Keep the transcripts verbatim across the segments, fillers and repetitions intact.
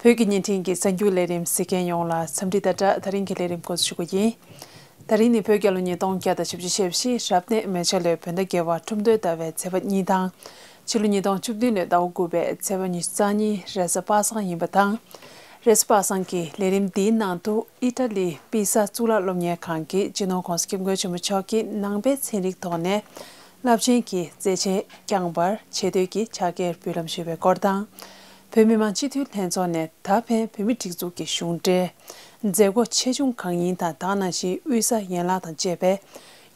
བོད་ཀྱི་བརྙན་འཕྲིན་གྱི་གསར་འགྱུར་ལས་རིམ་གཟིགས་མཁན་ཡོངས་ལ་འཚམས་འདྲི་དང་སྦྲགས། ད་རིང་གི་ལས་རིམ་འགོ་འཛུགས་ཞུ་རྒྱུ་ཡིན། ད་རིང་ནི་བོད་རྒྱལ་ལོ་ཉིས་སྟོང་བརྒྱ་དང་བཞི་བཅུ་ཞེ་བཞི་རབ་གནས་མེ་བྱ་ལོའི་བོད་ཟླ་བརྒྱད་པ་ཁྲུམས་སྟོད་ཟླ་བའི་ཚེས་པ་གཉིས་དང་། ཕྱི་ལོ་ཉིས་སྟོང་བཅུ་བདུན་ལོའི་ཟླ་བ་དགུ་པའི་ཚེས་པ་ཉི་ཤུ་རྩ་གཉིས་རེས་གཟའ་པ་སངས་ཡིན་པ་དང་། རེས་གཟའ་པ་སངས་ཀྱི་ལས་རིམ་འདིའི་ནང་དུ་ཨི་ཊ་ལིའི་པི་ས་གཙུག་ལག་སློབ་གཉེར་ཁང་གི་སྤྱི་ནོར་༸གོང་ས་༸སྐྱབས་མགོན་ཆེན་པོ་མཆོག་གིས་ནང་པའི་ཚན་རིག་ཐོག་ནས་རླབས་ཆེན་གྱི་མཛད་རྗེས་བསྐྱངས་པར་ཆེ་བསྟོད་ཀྱི་ཕྱག་འཁྱེར་འབུལ་ལམ་ཞུས་པའི་སྐོར་དང་། བོད་མི་མང་སྤྱི་འཐུས་ལྷན་ཚོགས་ནས་ད་ཕན་བོད་མིའི་སྒྲིག་འཛུགས་ཀྱི་གཞུང་འབྲེལ་མཛད་སྒོ་ཆེ་ཆུང་གང་ཡིན་དང་། དེ་ནང་བཞིན་དབུས་ས་ཡན་ལག་དང་བཅས་པའི་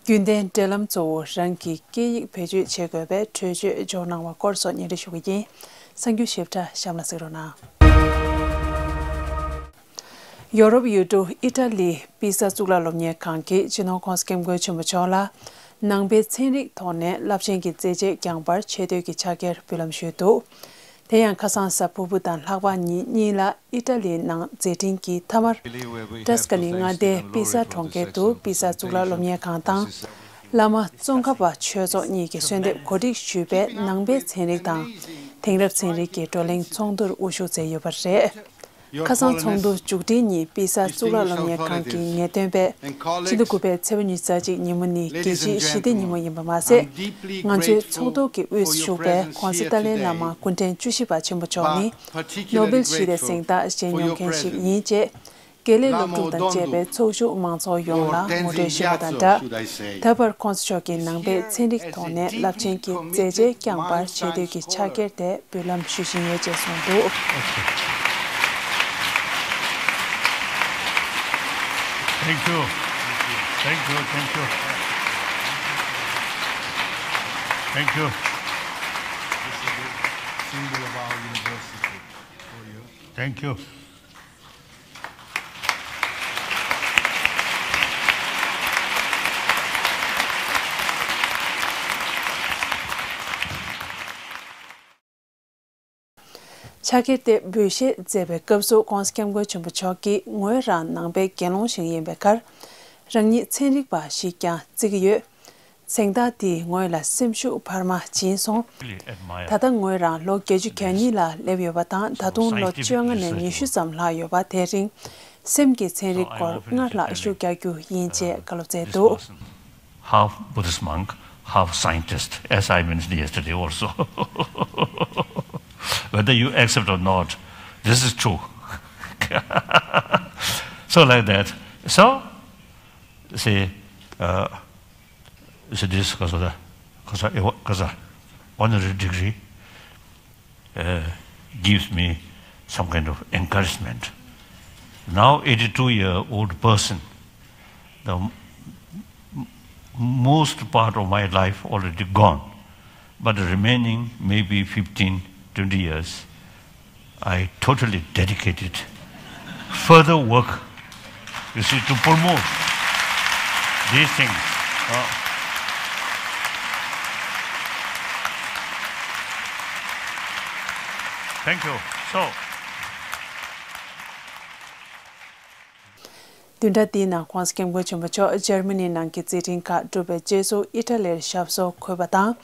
རྒྱུན་ལྡན་འབྲེལ་ལམ་གཙོ་བོ་རང་གི་སྐད་ཡིག་བེད་སྤྱོད་བྱེད་དགོས་པའི་གྲོས་ཆོད་འཇོག་གནང་བ་སྐོར་སོགས་སྙན་སྒྲོན་ཞུ་གི་ཡིན། གསར་འགྱུར་ཞིབ་ཕྲ་གཤམ་ལ་གཟིགས་རོགས་གནང་། ཡོ་རོབ་ཡུལ་གྲུ་ཨི་ཊ་ལིའི་པི་ས་གཙུག་ལག་སློབ་གཉེར་ཁང་གིས་སྤྱི་ནོར་༸གོང་ས་༸སྐྱབས་མགོན་ཆེན་པོ་མཆོག་ལ་ནང་པའི་ཚན་རིག་ཐོག་ནས་རླབས་ཆེན་གྱི་མཛད་རྗེས་བསྐྱངས་པར་ཆེ་བསྟོད་ཀྱི་ཕྱག་འཁྱེར་འབུལ་ལམ་ཞུས་འདུག་དེ་ཡང་ཁ་སང་གཟའ་ཕུར་བུ་དང་ལྷག་པ་ཉིན་གཉིས་ལ་ཨི་ཊ་ལིའི་ནང་མཛད་འཕྲིན་གྱི་མཐའ་མར། ཏཱ་སི་ཀ་ནི་མངའ་སྡེའི་པི་ས་གྲོང་ཁྱེར་དུ་པི་ས་གཙུག་ལག་སློབ་གཉེར་ཁང་དང་། བླ་མ་ཙོང་ཁ་པ་ཆོས་ཚོགས་གཉིས་ཀྱིས་གསོལ་འདེབས་གོ་སྒྲིག་ཞུས་པའི་ནང་པའི་ཚན་རིག་དང་། དེང་རབས་ཚན་རིག་གི་བགྲོ་གླེང་ཚོགས་འདུར་དབུ་བཞུགས་མཛད་ཡོད་པ་རེད། ཁ་སང་ཚོགས་འདུ་མཇུག་སྒྲིལ་ཉིན་པི་ས་གཙུག་ལག་སློབ་གཉེར་ཁང་གི་ངེས་སྟོན་པས། ཕྱི་ཟླ་དགུ་པའི་ཚེས་པ་ཉི་ཤུ་རྩ་གཅིག་ཉིན་མོ་ནི་རྒྱལ་སྤྱིའི་ཞི་བདེ་ཉིན་མོ་ཡིན་པ་མ་ཟད། ང་ཚོའི་ཚོགས་འདུ་གི་དབུས་སུ་བཞུགས་པའི་༸གོང་ས་ཏཱ་ལའི་བླ་མ་སྐུ་ཕྲེང་བཅུ་བཞི་པ་ཆེན་པོ་མཆོག་ནི་ནོ་བེལ་ཞི་བདེའི་གཟེངས་རྟགས་བཞེས་མྱོང་མཁན་ཞིག་ཡིན་ཅེས། དགེ་ལས་སློབ་ཕྲུག་དང་བཅས་པའི་ཚོགས་ཞུགས་མང་ཚོགས་ཡོངས་ལ་ངོ་སྤྲོད་ཞུས་པ་དང་སྦྲགས། ད་བར་༸གོང་ས་མཆོག་གིས་ནང་པའི་ཚན་རིག་ཐོག་ནས་རླབས་ཆེན་གྱི་མཛད་རྗེས་བསྐྱངས་པར་ཆེ་བསྟོད་ཀྱི་ཕྱག་འཁྱེར་དེ་འབུལ་ལམ་ཞུ་བཞིན་ཡོད་ཅེས་གསུངས་འདུག Thank you. Thank you. Thank you. Thank you. This is the symbol of our university for you. Thank you. ཕྱག་འཁྱེར་དེ་འབུལ་བཞེས་མཛད་པའི་སྐབས་སུ་༸གོང་ས་༸སྐྱབས་མགོན་ཆེན་པོ་མཆོག་གིས་ངོས་རང་ནང་པའི་དགེ་སློང་ཞིག་ཡིན་པའི་ཁར། རང་ཉིད་ཚན་རིག་པ་ཞིག་ཀྱང་བརྩི་གི་ཡོད། གཟེངས་རྟགས་འདིས་ངོས་ལ་སེམས་ཤུགས་འཕར་མ་སྦྱིན་སོང་། ད་ལྟ་ངོས་རང་ལོ་བརྒྱད་ཅུ་གྱ་གཉིས་ལ་སླེབས་ཡོད་པ་དང་། ད་དུང་ལོ་བཅོ་ལྔ་ནས་ཉི་ཤུ་ཙམ་ལྷག་ཡོད་པ། དེ་རིང་སེམས་ཀྱི་ཚན་རིག་སྐོར་སྔར་ལྷག་ཤུགས་རྒྱག་རྒྱུ་ཡིན་ཅེས་བཀའ་སློབ་སྩལ་འདུག Half Buddhist monk, half scientist, as I mentioned yesterday also. Whether you accept or not, this is true. So like that. So, see, uh, so this, because of the, because of, because of honorary degree, uh, gives me some kind of encouragement. Now, eighty-two year old person, the m- m- most part of my life already gone, but the remaining maybe fifteen, twenty years, I totally dedicated further work, you see, to promote these things. Uh, thank you. So, བདུན་ཕྲག་འདིའི་ནང་༸གོང་ས་༸སྐྱབས་མགོན་ཆེན་པོ་མཆོག་འཇར་མ་ནིའི་ནང་གི་མཛད་འཕྲིན་ཁག་བསྒྲུབས་པའི་རྗེས་སུ་ཨི་ཊ་ལིར་ཞབས་སོར་འཁོད་པ་དང་།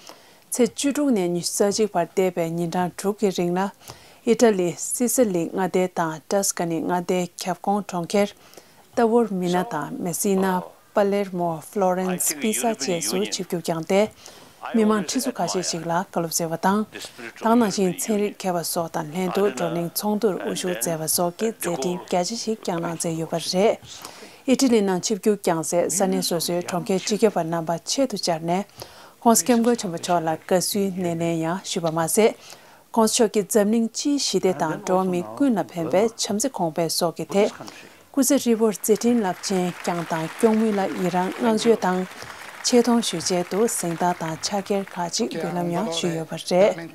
ཚེས་བཅུ་དྲུག་ནས་ཉི་ཤུ་རྩ་གཅིག་བར་འདས་པའི་ཉིན་གྲངས་དྲུག་གི་རིང་ལ། ཨི་ཊ་ལིའི་སི་སི་ལི་མངའ་སྡེ་དང་ཏཱ་སི་ཀ་ནི་མངའ་སྡེའི་ཁྱབ་ཁོངས་གྲོང་ཁྱེར་ཏ་ཝོར་མི་ན་དང་མེ་སི་ན། པ་ལེར་མོ། ཧྥ་ལོ་རེན་སི། པི་ས་བཅས་སུ་ཆིབས་བསྒྱུར་བསྐྱངས་ཏེ། མི་མང་ཁྲི་ཚོ་ཁ་ཤས་ཤིག་ལ་བཀའ་སློབ་སྩལ་བ་དང་། དེ་ནང་བཞིན་ཚན་རིག་མཁས་པ་སོགས་དང་ལྷན་དུ་བགྲོ་གླེང་ཚོགས་འདུར་དབུ་བཞུགས་མཛད་པ་སོགས་ཀྱི་མཛད་འཕྲིན་རྒྱ་ཆེ་ཞིག་བསྐྱངས་གནང་མཛད་ཡོད་པ་རེད། ཨི་ཊ་ལི་ནང་ཆིབས་བསྒྱུར་བསྐྱངས་སའི་ས་གནས་སོ་སོའི་གྲོང་ཁྱེར་སྤྱི་ཁྱབ་པ་རྣམ་པ་ཆེད་དུ་བཅར་ནས། ༸གོང་ས་༸སྐྱབས་མགོན་ཆེན་པོ་མཆོག་ལ་དགའ་བསུའི་སྣེ་ལེན་ཡང་ཞུས་པ་མ་ཟད། ༸གོང་ས་མཆོག་གིས་འཛམ་གླིང་སྤྱིའི་ཞི་བདེ་དང་འགྲོ་བ་མི་ཀུན་ལ་ཕན་པའི་བྱམས་བརྩེ་གོང་འཕེལ་སོགས་ཀྱི་ཐད། སྐུ་ཚེ་ཧྲིལ་པོར་མཛད་འཕྲིན་རླབས་ཆེན་བསྐྱངས་དང་སྐྱོང་མུས་ལ་ཡི་རངས་བསྔགས་བརྗོད་དང་། ཆེ་མཐོང་ཞུ་ཆེད་དུ་གཟེངས་རྟགས་དང་ཕྱག་འཁྱེར་ཁག་ཅིག་འབུལ་ལམ་ཡང་ཞུས་ཡོད་པ་རེད།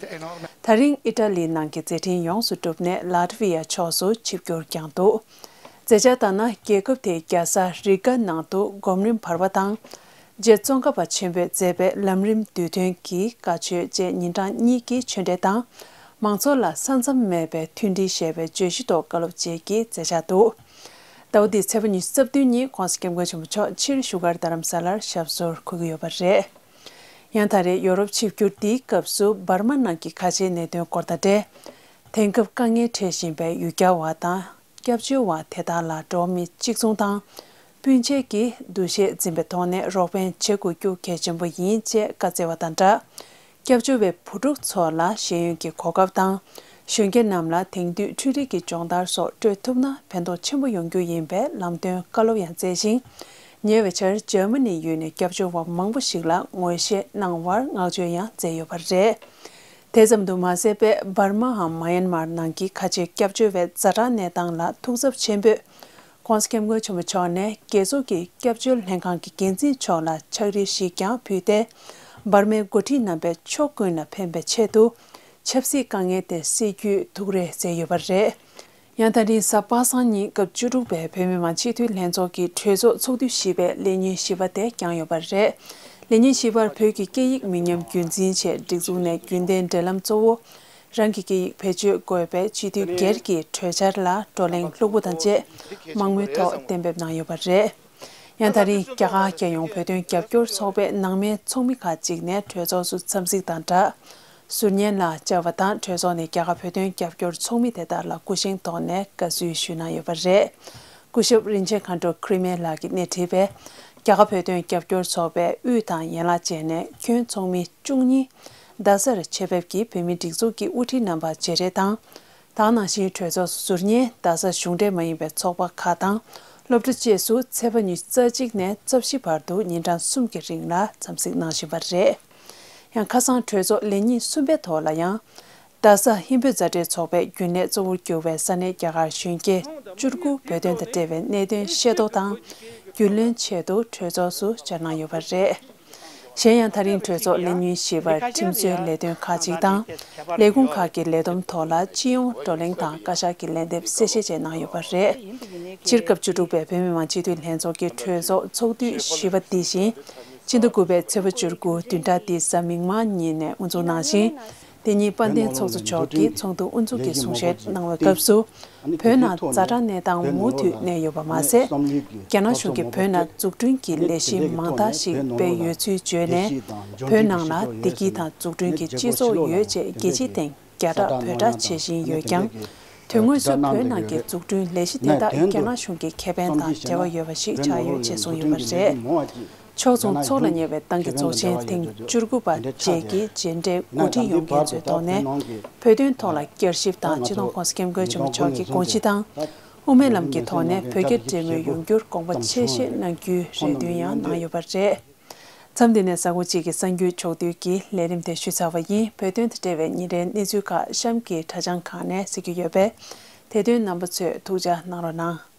ད་རིང་ཨི་ཊ་ལིའི་ནང་གི་མཛད་འཕྲིན་ཡོངས་སུ་གྲུབ་ནས་ལཱ་ཏི་ཝི་ཡ་ཕྱོགས་སུ་ཆིབས་བསྒྱུར་བསྐྱངས་འདུག་མཛད་འཆར་ལྟར་ན། རྒྱལ་ཁབ་དེའི་རྒྱལ་ས་རི་ག་ནང་དུ་སྒོམ་རིམ་བར་པ་དང་། རྗེ་ཙོང་ཁ་པ་ཆེན་པོས་མཛད་པའི་ལམ་རིམ་བསྡུས་དོན་གྱི་བཀའ་ཆོས་བཅས་ཉིན་གྲངས་གཉིས་ཀྱི་ཆོས་འབྲེལ་དང་། མང་ཚོགས་ལ་ས་མཚམས་མེད་པའི་མཐུན་སྒྲིལ་ཞེས་པའི་བརྗོད་གཞི་ཐོག་བཀའ་སློབ་བཅས་ཀྱི་མཛད་འཆར་འདུག་ཟླ་བ་འདིའི་ཚེས་པ་ཉི་ཤུ་རྩ་བདུན་ཉིན་༸གོང་ས་༸སྐྱབས་མགོན་ཆེན་པོ་མཆོག་ཕྱིར་བཞུགས་སྒར་རྡ་རམ་ས་ལར་ཞབས་སོར་འཁོད་ཀྱི་ཡོད་པ་རེད། ཡང་ད་རེས་ཡོ་རོབ་ཆིབས་བསྒྱུར་འདིའི་སྐབས་སུ་འབར་མ་ནང་གི་ཁ་ཆེའི་གནད་དོན་སྐོར་དང་འབྲེལ། དེང་སྐབས་དཀའ་ངལ་འཕྲད་བཞིན་པའི་ཡུལ་གྱར་བ་དང་སྐྱབས་བཅོལ་བ་དེ་དག་ལ་འགྲོ་བ་མི་གཅིག་མཚུངས་དང་། སྤུན་མཆེད་ཀྱི་འདུ་ཤེས་འཛིན་པའི་ཐོག་ནས་རོགས་ཕན་བྱེད་དགོས་རྒྱུ་གལ་ཆེན་པོ་ཡིན་ཅེས་བཀའ་སྩལ་བ་དང་སྦྲགས། སྐྱབས་བཅོལ་བའི་བུ་ཕྲུག་ཚོ་ལ་ཤེས་ཡོན་གྱི་གོ་སྐབས་དང་། གཞོན་སྐྱེས་རྣམས་ལ་དེང་དུས་འཕྲུལ་རིག་གི་སྦྱོང་བརྡར་སོགས་སྤྲོད་ཐུབ་ན་ཕན་ཐོགས་ཆེན་པོ་ཡོང་རྒྱུ་ཡིན་པའི་ལམ་སྟོན་བཀའ་སློབ་ཡང་སྩལ་ཞིང་། ཉེ་བའི་ཆར་འཇར་མ་ནི་ཡུལ་ནས་སྐྱབས་བཅོལ་བ་མང་པོ་ཞིག་ལ་ངོ་ཤེས་གནང་བར་བསྔགས་བརྗོད་ཡང་མཛད་ཡོད་པ་རེད། དེ་ཙམ་དུ་མ་ཟད་པའི་འབར་མའམ་མ་ཡན་མར་ནང་གི་ཁ་ཆེ་སྐྱབས་བཅོལ་བའི་ཛ་དྲག་གནས་སྟངས་ལ་ཐུགས་འཚབ་ཆེན་པོས། ྋགོང་ས་ྋསྐྱབས་མགོན་ཆེན་པོ་མཆོག་ནས་རྒྱལ་ཚོགས་ཀྱི་སྐྱབས་བཅོལ་ལྷན་ཁང་གི་འགན་འཛིན་མཆོག་ལ་ཕྱག་བྲིས་ཤིག་ཀྱང་ཕུལ་ཏེ། འབར་མའི་འགོ་ཁྲིད་རྣམ་པས་ཕྱོགས་ཀུན་ལ་ཕན་པའི་ཆེད་དུ། ཆབ་སྲིད་དཀའ་ངལ་དེ་སེལ་རྒྱུའི་ཐུགས་རེ་མཛད་ཡོད་པ་རེད། ཡང་ད་རིང་གཟའ་པ་སངས་ཉིན་སྐབས་བཅུ་དྲུག་པའི་བོད་མི་མང་སྤྱི་འཐུས་ལྷན་ཚོགས་ཀྱི་གྲོས་ཚོགས་ཚོགས་དུས་བཞི་པའི་ལས་ཉིན་བཞི་པ་དེ་བསྐྱངས་ཡོད་པ་རེད། ལས་ཉིན་བཞི་པར་བོད་ཀྱི་སྐད་ཡིག་མི་ཉམས་རྒྱུན་འཛིན་ཆེད་སྒྲིག་འཛུགས་ནས་རྒྱུན་ལྡན་འབྲེལ་ལམ་གཙོ་བོ། རང་གི་སྐད་ཡིག་བེད་སྤྱོད་དགོས་པའི་སྤྱི་འཐུས་སྒེར་གྱི་གྲོས་འཆར་ལ་བགྲོ་གླེང་ལྷུག་པོ་དང་བཅས་མང་མོས་ཐོག་གཏན་འབེབས་གནང་ཡོད་པ་རེད། ཡང་ད་རིང་རྒྱ་གར་རྒྱལ་ཡོངས་བོད་དོན་རྒྱབ་སྐྱོར་ཚོགས་པའི་ནང་མའི་ཚོགས་མི་ཁག་ཅིག་ནས་གྲོས་ཚོགས་སུ་འཚམས་གཟིགས་དང་སྦྲགས། ཟུར་ཉན་ལ་བཅར་བ་དང་གྲོས་ཚོགས་ནས་རྒྱ་གར་བོད་དོན་རྒྱབ་སྐྱོར་ཚོགས་མི་དེ་དག་ལ་སྐུ་བཞེངས་ཐོག་ནས་དགའ་བསུ་ཞུས་གནང་ཡོད་པ་རེད། སྐུ་ཞབས་རིན་ཆེན་མཁའ་འགྲོ་ཁྲི་མེ་ལགས་ཀྱིས་སྣེ་ཁྲིད་པའི་རྒྱ་གར་བོད་དོན་རྒྱབ་སྐྱོར་ཚོགས་པའི་དབུས་དང་ཡན་ལག་བཅས་ནས་ཁྱོན་ཚོགས་མི་བཅུ་གཉིས། རྡ་སར་ཆེད་ཕེབས་ཀྱིས་བོད་མིའི་སྒྲིག་འཛུགས་ཀྱི་དབུ་ཁྲིད་རྣམ་པར་མཇལ་འཕྲད་དང་། དེ་ནང་བཞིན་གྲོས་ཚོགས་སུ་ཟུར་ཉན་རྡ་ས་གཞུང་འབྲེལ་མ་ཡིན་པའི་ཚོགས་པ་ཁག་དང་སློབ་གྲྭ་བཅས་སུ་ཚེས་པ་ཉི་ཤུ་རྩ་གཅིག་ནས་རྩ་བཞི་བར་དུ་ཉིན་གྲངས་གསུམ་གྱི་རིང་ལ་འཚམས་གཟིགས་གནང་བཞིན་པ་རེད། ཡང་ཁ་སང་གྲོས་ཚོགས་ལས་ཉིན་གསུམ་པའི་ཐོག་ལ་ཡང་། རྡ་ས་ཧིན་བོད་མཛའ་འབྲེལ་ཚོགས་པའི་རྒྱུན་ལས་གཙོ་བོར་གྱུར་བའི་ས་གནས་རྒྱ་གར་གཞོན་སྐྱེས་བཅུ་དགུ་བོད་དོན་དང་འབྲེལ་བའི་གནད་དོན་ཤེས་རྟོགས་དང་རྒྱུས་ལོན་ཆེད་དུ་གྲོས་ཚོགས་སུ་བཅར་གནང་ཡོད་པ་རེད། གཞན་ཡང་ད་རིང་གྲོས་ཚོགས་ལས་ཉིན་བཞི་པར་ཁྲིམས་བཟོའི་ལས་དོན་ཁག་ཅིག་དང་། ལས་ཁུངས་ཁག་གི་ལས་བསྡོམས་ཐོག་ལ་སྤྱི་ཡོངས་བགྲོ་གླེང་དང་བཀའ་ཤག་གི་ལན་འདེབས་གསལ་བཤད་བཅས་གནང་ཡོད་པ་རེད། སྤྱིར་སྐབས་བཅུ་དྲུག་པའི་བོད་མི་མང་སྤྱི་འཐུས་ལྷན་ཚོགས་ཀྱི་གྲོས་ཚོགས་ཚོགས་དུས་བཞི་པ་འདི་བཞིན། ཕྱི་ཟླ་དགུ་པའི་ཚེས་པ་བཅུ་དགུ་བདུན་ཕྲག་འདིའི་གཟའ་མིག་དམར་ཉིན་ནས་དབུ་འཛུགས་གནང་ཞིང་། དེ་ཉིན་དཔལ་ལྡན་ཚོགས་གཙོ་མཆོག་གིས་ཚོགས་འདུ་དབུ་འཛུགས་ཀྱི་གསུང་བཤད་གནང་བའི་སྐབས་སུ། བོད་ནང་ཛ་དྲག་གནས་སྟངས་མུ་མཐུད་གནས་ཡོད་པ་མ་ཟད། རྒྱ་ནག་གཞུང་གིས་བོད་ནང་འཛུགས་སྐྲུན་གྱི་ལས་གཞི་མང་དག་ཞིག་སྤེལ་ཡོད་ཚུལ་བརྗོད་ནས། བོད་ནང་ལ་བདེ་སྐྱིད་དང་འཛུགས་སྐྲུན་གྱི་སྤྱི་ཚོགས་ཡོད་ཅེས་རྒྱལ་སྤྱིའི་སྟེང་རྒྱ་སྐྲག་བོད་སྐྲག་བྱེད་བཞིན་ཡོད་ཀྱང་། དོན་དངོས་སུ་བོད་ནང་གི་འཛུགས་སྐྲུན་ལས་གཞི་དེ་དག་རྒྱ་ནག་གཞུང་གི་ཁེ་ཕན་དང་འབྲེལ་བ་ཡོད་པ་ཞིག་ཆགས་ཡོད་ཅེས་གསུངས་ཡོད་པ་རེད། ཕྱོགས་མཚུངས་ཚོགས་ལ་ཉེ་བའི་ཏང་གི་ཚོགས་ཆེན་ཐེངས་བཅུ་དགུ་པ་བཅས་ཀྱི་མཇལ་འཕྲད་འགོ་ཁྲིད་ཡོང་མཁན་ཚོའི་ཐོག་ནས། བོད་དོན་ཐོག་ལ་བསྐྱར་ཞིབ་དང་སྤྱི་ནོར་༧གོང་ས་༧སྐྱབས་མགོན་ཆེན་པོ་མཆོག་གི་དགོངས་གཞི་དང་། དབུ་མའི་ལམ་གྱི་ཐོག་ནས་བོད་རྒྱ་འབྲེལ་མོལ་ཡོང་རྒྱུར་དགོངས་པ་ཆེ་བཞེས་གནང་རྒྱུའི་རེ་འདུན་ཡང་གནང་ཡོད་པ་རེད། མཚམས་འདི་ནས་གཟའ་འཁོར་གཅིག་གི་གསར་འགྱུར་ཕྱོགས་བསྡུས་ཀྱི་ལས་རིམ་དེ་ཞུས་ཚར་བ་ཡིན། བོད་དོན་དང་འབྲེལ་བའི་ཉིན་རེའི་གནས་ཚུལ་ཁག་གཤམ་གྱི་དྲ་བྱང་ཁག་ནས་གཟིགས་རྒྱུ་ཡོད་པས། དེ་དོན་རྣམ་པ་ཚོས་ཐུགས་འཇགས་གནང་རོགས་གནང་།